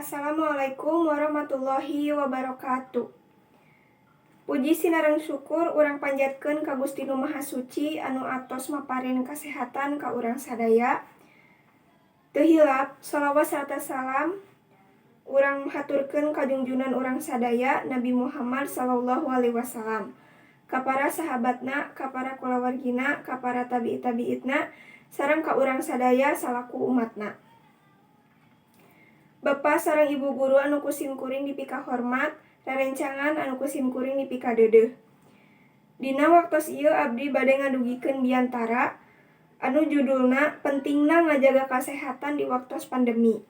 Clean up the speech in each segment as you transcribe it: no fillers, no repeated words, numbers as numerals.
Assalamualaikum warahmatullahi wabarakatuh. Puji sinareng syukur urang panjatkeun ka Gusti Nu Maha Suci anu atos maparin kasehatan ka urang sadaya. Teu hilap shalawat serta salam urang haturkeun ka junjunan urang sadaya, Nabi Muhammad sallallahu alaihi wasallam, ka para sahabatna, ka para kulawargina, ka para tabi'i tabi'itna, sareng ka urang sadaya salaku umatna. Bapak sareng Ibu guru anu ku sim kuring dipikahormat, rerencangan anu ku sim kuring dipikadeudeuh. Dina waktos ieu abdi bade ngadugikeun biantara anu judulna "Pentingna Ngajaga Kasehatan di Waktos Pandemi".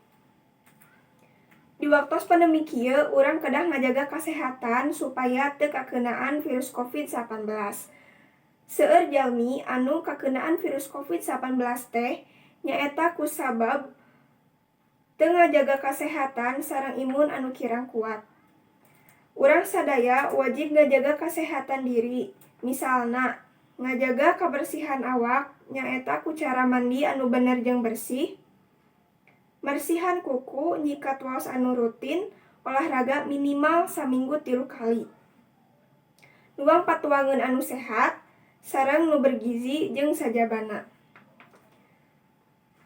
Di waktos pandemi kieu, urang kedah ngajaga kasehatan supaya teu kakeunaan virus COVID-19. Seueur jalmi anu kakeunaan virus COVID-19 teh nyaeta kusabab teu ngajaga kasehatan sareng imun anu kirang kuat. Urang sadaya wajib ngajaga kasehatan diri, misalna ngajaga kabersihan awak nyaeta ku cara mandi anu bener jeung bersih, mersihan kuku, nyikat waos anu rutin, olahraga minimal saminggu 3 kali. Nuang patuangeun anu sehat sareng nu bergizi jeung sajabana.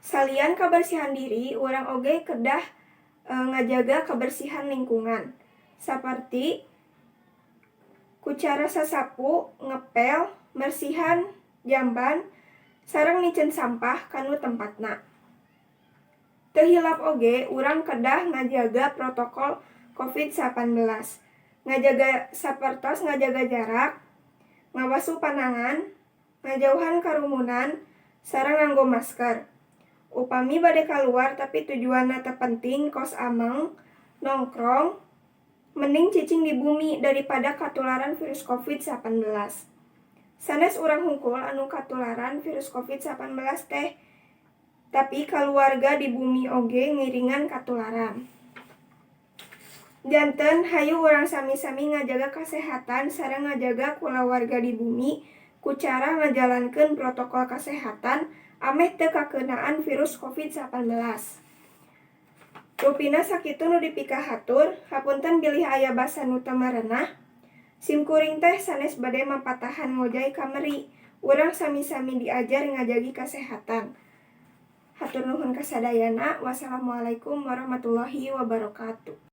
Salian kabersihan diri, urang oge kedah ngajaga kabersihan lingkungan. Saperti ku cara sasapu, ngepel, mersihan jamban, sareng miceun sampah kanu tempatna. Teu hilap oge urang kedah ngajaga protokol COVID-19. Ngajaga sapertos ngajaga jarak, ngawasuh panangan, ngajauhan karumunan, sareng nganggo masker. Upami bade kaluar tapi tujuanna teu penting kos ameng, nongkrong, mending cicing di bumi daripada katularan virus COVID-19. Sanes urang hungkul anu katularan virus COVID-19 teh, tapi kaluarga di bumi oge ngiringan katularan. Janten hayu urang sami-sami ngajaga kasehatan sareng ngajaga kulawarga di bumi ku cara ngajalankeun protokol kasehatan ameh teu kakeunaan virus COVID-19. Rupina sakitu nu dipikahatur, hapunten bilih aya basa nu teu merenah. Sim kuring teh sanes bade mapatahan ngojay kamari. Urang sami-sami diajar ngajagi kasehatan. Hatur nuhun kasadayana. Wassalamualaikum warahmatullahi wabarakatuh.